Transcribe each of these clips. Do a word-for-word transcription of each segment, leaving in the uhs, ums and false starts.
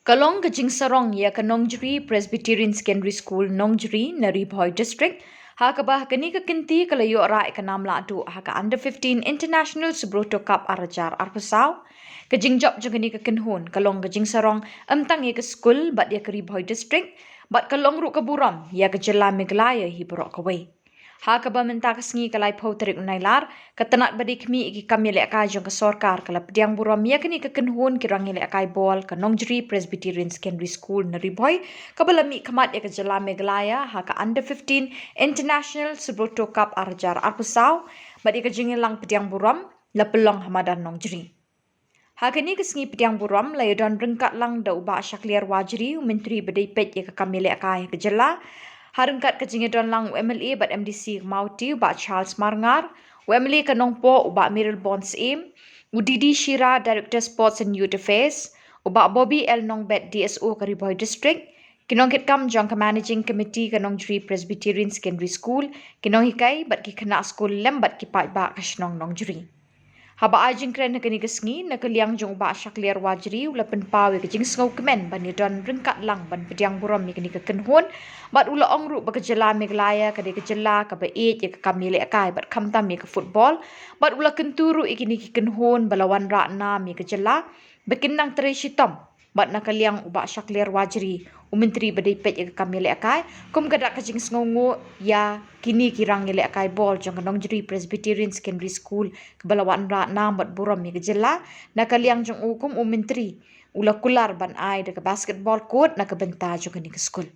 Ka long ka jingsarong ïa ka Nongjri Presbyterian Secondary School, Nongjri, na Ri Bhoi District, ha kaba ha kane ka kynti ka la ïoh rah ïa ka nam lahduh ha ka Under fifteen International Subroto Cup ar hajar arphew saw. Ka jingjop jong kane ka kynhun ka long ka jingsarong ym tang ïa ka skul bad ïa ka Ri Bhoi District, bad ka long ruh ka burom ïa ka jylla Meghalaya hi baroh kawei. Ha kaba mynta ka sngi ka laiphew tarik u Nailar, ka tnat ba dei khmih ïa ki kam ïalehkai jong ka sorkar ka la pdiang burom ïa kane ka kynhun ki rangïalehkai bol ka Nongjri Presbyterian Secondary School na Ri Bhoi, kaba la mihkhmat ïa ka jylla Meghalaya ha ka Under fifteen International Subroto Cup ar hajar arphew saw, bad ïa ka jingïalang pdiang burom la pynlong ha madan Nongjri. Ha kane ka sngi pdiang burom la ïadon ryngkat lang da u Bah Shakliar Warjri, u Myntri ba dei peit ïa ka kam ïalehkai ha ka jylla. Ha ryngkat ka jingïadon lang u M L A bad M D C ka Mawti, u Bah Charles Marngar, u M L A ka Nongpoh, u Bah Mayralborn Syiem, u D D Shira, Director Sports and Youth Affairs, u Bah Bobby L Nongbet, D S O ka Ri Bhoi District, ki nongkitkam jong ka Managing Committee ka Nongjri Presbyterian Secondary School, ki nonghikai bad ki khynnah skul lem bad ki paidbah ka shnong Nongjri. Haba ai jingkren ha kane ka sngi, na ka liang jong u Bah Shakliar Warjri u la pynpaw ïa ka jingsngewkmen ban ïadon ryngkat lang ban pdiang burom ïa kane ka kynhun, bad u la ong ruh ba ka jylla Meghalaya ka dei ka jylla kaba ïeit ïa ka kam ïalehkai bad khamtam ïa ka football, bad u la kyntu ruh ïa kine ki kynhun ba la wanrah nam ïa ka jylla ba kin nang trei shitom. Bad na ka liang u Bah Shakliar Warjri, u Myntri ba dei peit ïa ka kam ïalehkai, kum ka dak ka jingsngewnguh ïa kine ki rangïalehkai bol jong ka Nongjri Presbyterian Secondary School kaba la wanrah nam bad burom ïa ka jylla, na ka liang jong u kum u Myntri u la kular ban ai da ka basketball court na ka bynta jong kane ka skul.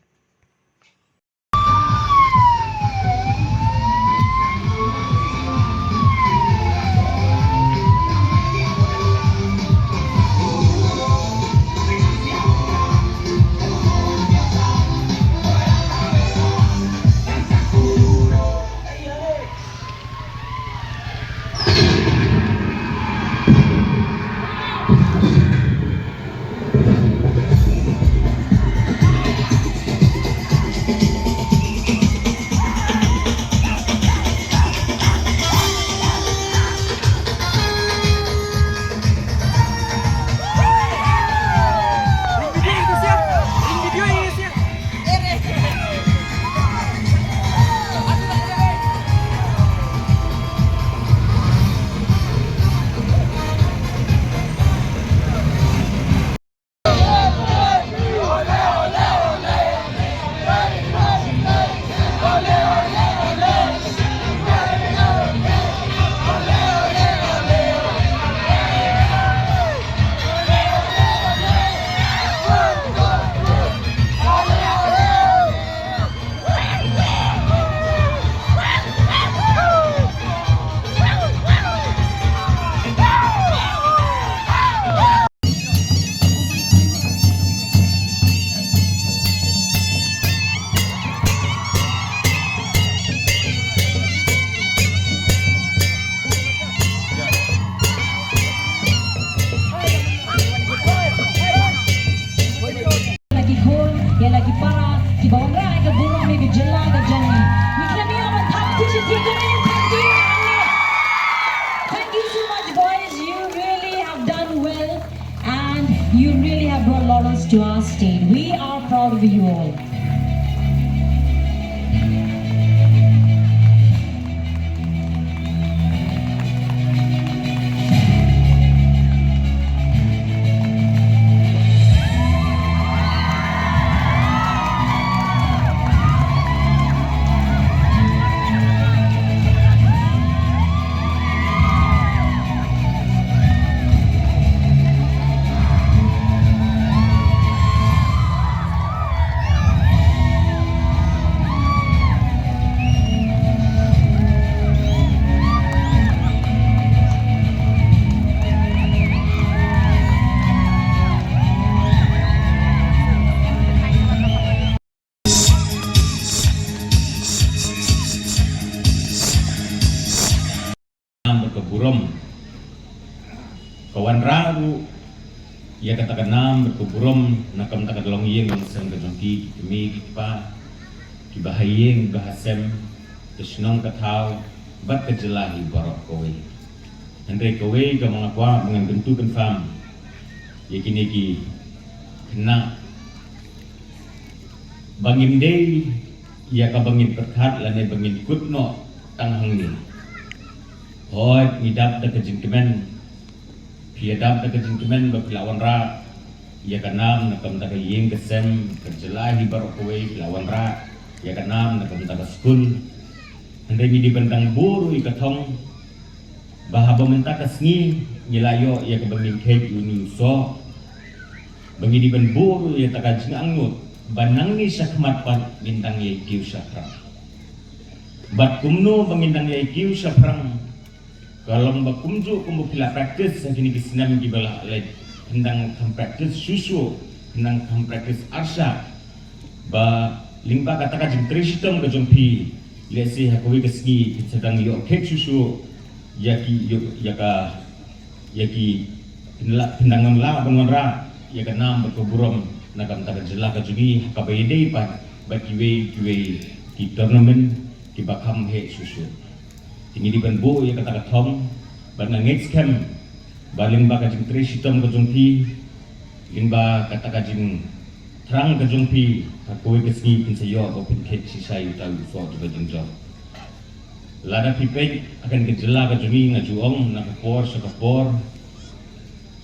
Ïa la ki khun, ïa la ki para, kiba wanrah ïa ka burom ïa ka jylla ka jong ngi. Ngi khlem ïa ban thap khublei shibun ïa ka jong ngi. Thank you so much, boys. You really have done well and you really have brought laurels to our state. We are proud of you all. Nam bad ka burom. Ka wanrah ruh ïa kata ka nam bad ka burom na ka bynta ka longïing longsem ka jong ki, ki kmie ki kpa, kiba ha ïing ba ha sem, ka shnong ka thaw bad ka jylla hi baroh kawei. Hynrei kawei kaba nga kwah ba ngan kyntu kynpham ïa kine ki Na ba ngim dei ïa kaba ngin pyrkhat lane ba ngin kut noh tang hangne. Hooid, ngi dap da ka jingkmen, phi ïa dap da ka jingkmen ba phi la wanrah ïa ka nam na ka bynta ka ïing ka sem, ka jylla hi baroh kawei, phi la wanrah ïa ka nam na ka bynta ka skul. Hynrei ngi dei ban dang buh ruh ïa ka thong ba haba mynta ka sngi ngi la ïoh ïa kaba ngin kheit ïa une u soh, ba ngi dei ban buh ruh ïa kata ka jingangnud ba nangne shakhmat pat ngin dang ïai kiew shaphrang. Bad kumno ba ngin dang ïai kiew shaphrang? Ka long ba kumjuh kumba phi la practice ha kine ki snem kiba la leit, phin dang kham practice shuh shuh, phin dang kham practice arshah. Ba lyngba kata ka jingtrei shitom ka jong phi, lehse ha kawei ka sngi phin sa dang ïoh kheit shuh shuh ïa ki, ïa, ïa ka, ïa ki, phin lah, phin dang lah ban wanrah ïa ka nam bad ka burom na ka bynta ka jylla ka jong ngi ha kaba ïadei pat bad kiwei kiwei ki tournament kiba kham heh shuh shuh. Te ngi dei ban buh ïa kata ka thong bad nga ngeit skhem ba lyngba ka jingtrei shitom ka jong phi, lyngba kata ka jingthrang ka jong phi, ha kawei ka sngi phin sa ïoh ba phin kheit shisha ïa uta u soh jong ka jingjop. Lada phi peit ha kane ka jylla ka jong ngi, nga ju ong na ka por sha ka por,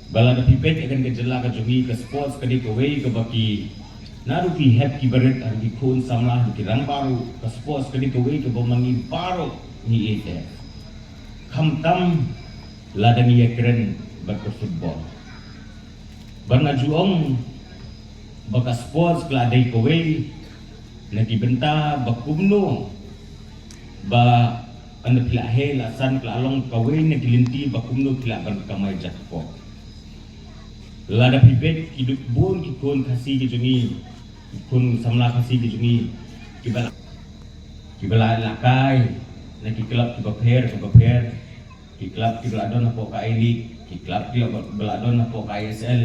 ba lada phi peit ha kane ka jylla ka jong ngi, ka sports ka dei kawei kaba ki, naduh ki hep ki barit haduh ki khun samla haduh ki rangbah ruh, ka sports ka dei kawei kaba ma ngi baroh ngi ïeit eh. Khamtam lada ngi ïakren bad ka football. Bad nga ju ong ba ka sports ka la dei kawei na ki bynta ba kumno ba ynda phi la heh la san ka la long kawei na ki lynti ba kumno phi lah ban kamai jakpoh. Lada phi peit ki dei bun ki khun Khasi ki jong ngi, ki khun samla Khasi ki jong ngi, kiba la, kiba la lehkai na ki club kiba pher kiba pher. Ki club kiba la don hapoh ka I-League, ki club kiba la don hapoh ka I S L.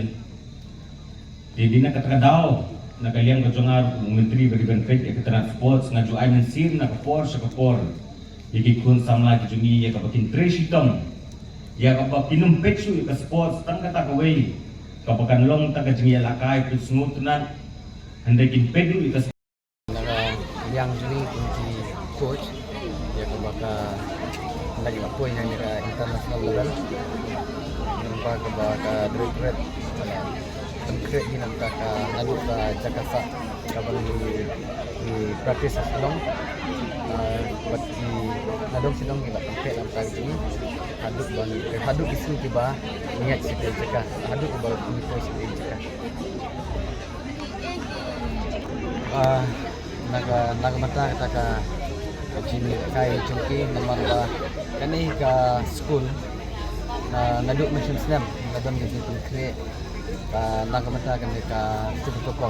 Te dei na kata ka daw, na ka liang ka jong nga ruh kum u Myntri ba dei ban peit ïa ka tnat sports, nga ju ai mynsiem na ka por sha ka por ïa ki khun samla ki jong ngi ïa kaba kin trei shitom, ïa kaba kin ym peit shuh ïa ka sports tang kata kawei kaba kan long tang ka jingïalehkai pynsngewtynnat, hynrei kin peit ruh ïa ka Na ka liang jong ngi kum ki coach, ïa kaba ka, ynda ki la poi ha ka international level, namar kaba ka directorate ka la pynkhreh hi na ka bynta ka, naduh ka jaka sah kaba ngi, ngi practice ha Shillong. Ah, bad ki na dong Shillong ki la pynkhreh na ka bynta jong ngi. Haduh ba ngi, haduh ki sngi kiba ngi ïaid sha ki jaka, haduh kiba ngi poi sha ki jaka. Ah, na ka, na ka bynta kata ka, ka jingïalehkai jong ki, namar ba kane ka skul, ah, naduh mynshem snem la don ka jingpynkhreh, ah, na ka bynta kane ka Super Koko.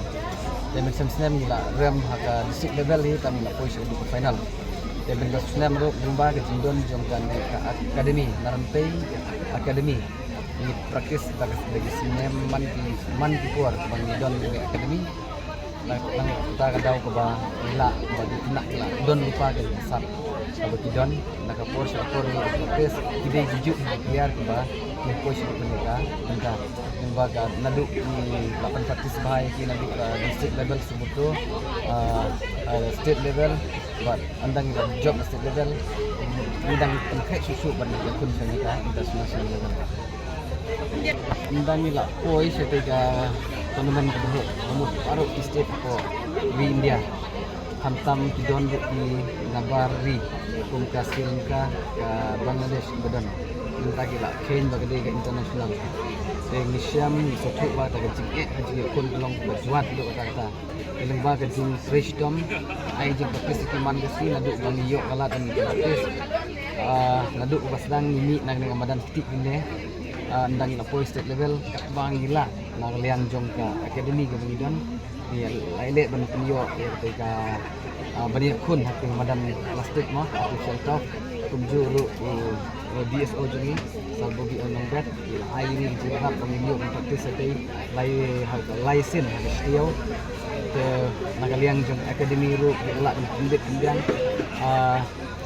Te mynshem snem ngi la rem ha ka district level hi, te ngi la poi sha ka final. Te mynta snem ruh lyngba ka jingdon jong kane ka academy, Naranpei Academy. Ngi practice da ka, da ki snem man ki, man ki por ba ngi don ngi academy. Na, na kata ka daw kaba ngi lah, ba ki khynnah ki lah don lypa ka jingkyrpad kaba ki don. Na ka por sha ka por ngi practice, ki dei ki juh ki player kiba ngi poi sha ka bynta. Bynta ba ka naduh ngi lah ban practice bha ïa ki naduh ka district level, sngewbha, ah, ah, state level. Bad ynda ngi la jop na state level, ngi dang pynkhreh shuh shuh ban ïakhun sha ngi ka international level. Ynda ngi la poi sha ka tournament ka dei ha mut baroh ki state hapoh ri India. Khamtam ki don ruh ki na bar ri kum ka Sri Lanka, ka Bangladesh kiba don. Mynta ki la kheiñ ba ka dei ka international. Te ngi shem ngi sngewthuh ba kata ka jingeh ka jingïakhun ka long kaba jwat haduh katta katta. Lyngba ka jingtrei shitom, ai jingpractice ki man ka sngi naduh ba ngi ïoh ka lad ban practice. Ah, naduh ba sdang ngi mih na kane ka madan kti kine, ah, ynda ngi la poi state level, katba ngi lah na ka liang jong ka academy kaba ngi don. Ngi la ïaleh ban pynïoh ïa kata ka, ah, ban ïakhun ha kata ka madan plastik mo, artificial turf. Kumjuh ruh u, u D S O jong ngi, Sir Bobby L Nongbet, ki la ai ïa ngi ka jingrap ba ngin ïoh ban practice ha kata, lai, ha, lai sien ha ka shnong. Te na ka liang jong academy ruh ki la lah ban pynbit pynbiang. Ah,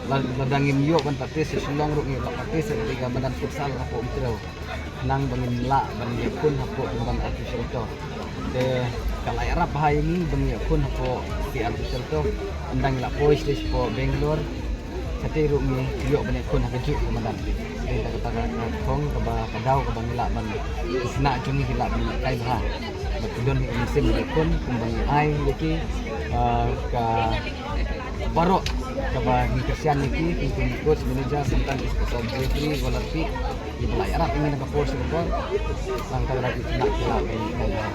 la, lada ngim ïoh ban practice sha Shillong ruh ngi la practice ha kata ka madan futsal hapoh Umtrew. Nang ba ngin lah ban ïakhun hapoh pynban artificial turf. Te ka la ïarap bha ïa ngi ban ïakhun hapoh ki artificial turf. Ynda ngi la poi stage hapoh Bangalore, kata ruh ngi ïoh ban ïakhun ha kajuh ka madan. Te kata ka thong kaba, ka daw kaba ngi lah ban, ki khynnah jong ngi ki lah ban lehkai bha. Bad ki don hi ka mynsiem ban ïakhun kumba ngi ai ïa ki, ah, ka baroh kaba ngi kyrshan ïa ki, ki coach, manager, sometimes ka referee, goalkeeper, kiba la ïarap ïa ngi na ka por sha ka por. Tang kata ki khynnah ki lah ban lehkai bha.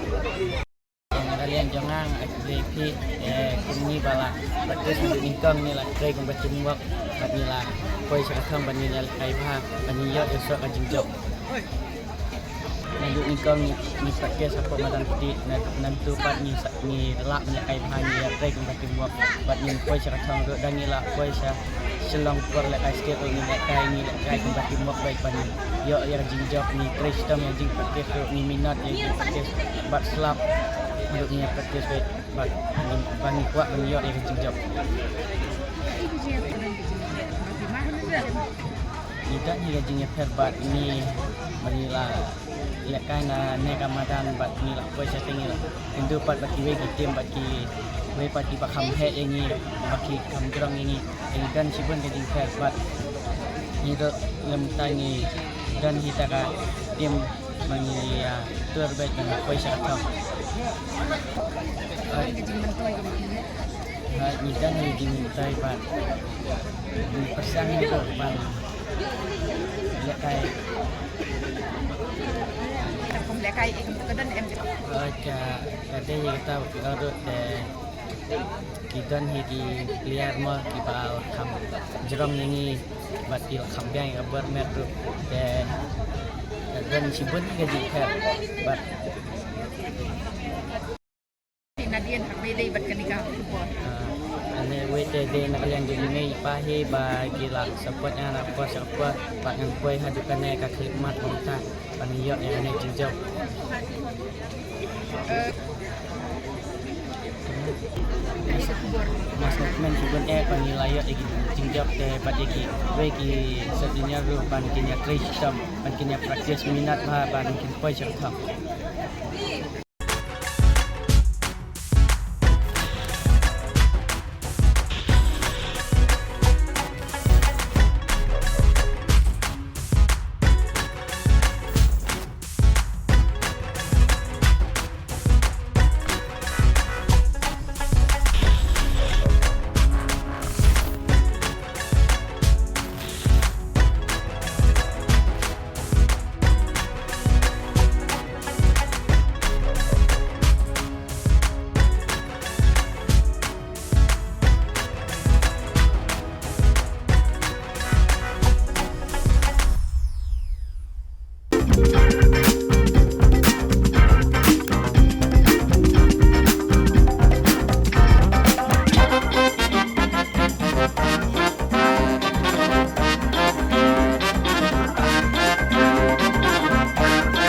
Na ka liang jong nga, nga khublei ïa phi, eh, kum ngi ba la practice naduh nyngkong, ngi la trei kumba teamwork, bad ngi la poi sha ka thong ban ngin ïalehkai bha, ban ngin ïoh ïa ka jingjop. Naduh nyngkong ngi, ngi practice hapoh madan kti, na, nangtu pat ngi sa, ngi lah ban lehkai bha, ngi ïatrei kumba teamwork, bad ngin poi sha ka thong ruh, da ngi la poi sha Shillong por lehkai state ruh ngi lehkai, ngi lehkai kumba teamwork bad ban ïoh ïa ka jingjop, ngi trei shitom ïa ka jingpractice ruh, ngi minot ïa ka jingpractice, bad slap ruh ngi practice bad, bad ngi, bad ngi kwah ban ïoh ïa ka jingjop. Ngi don hi ka jingïapher bad ngi, ba ngi la lehkai na ne ka madan bad ngi la poi shatei, ngi la ïakynduh pat bad kiwei ki team bad kiwei pat kiba kham heh ïa ngi, ba ki kham jrong ïa ngi. Ngi don shibun ka jingpher bad ngi don lem, tang ngi don hi ta ka team ba ngi, ah, tur bad ban poi sha ka thong. Ngi don hi ka jingmyntoi bad ngi pyrshang hi ruh ban lehkai. Ka dei hi kata ka ruh te ki don hi ki player mo kiba kham jrong ïa ngi bad ki la kham biang ïa ka bor met ruh te ka don shibun hi ka jingpher bad Nadien ha phi dei bad kane ka football. Ah, ane wei te dei na ka liang jong i mei i pa hi ba ki la support ïa nga na por sha por bad ngan poi haduh kane ka khlieh mat mynta ban ïoh ïa kane ka jingjop. Eh, Mas movement shibun eh ba ngi la ïoh ïa ki jingjop te bad ïa kiwei ki sub junior ruh ban kin ïatrei shitom ban kin ïa practice minot bha ban kin poi sha ka thong.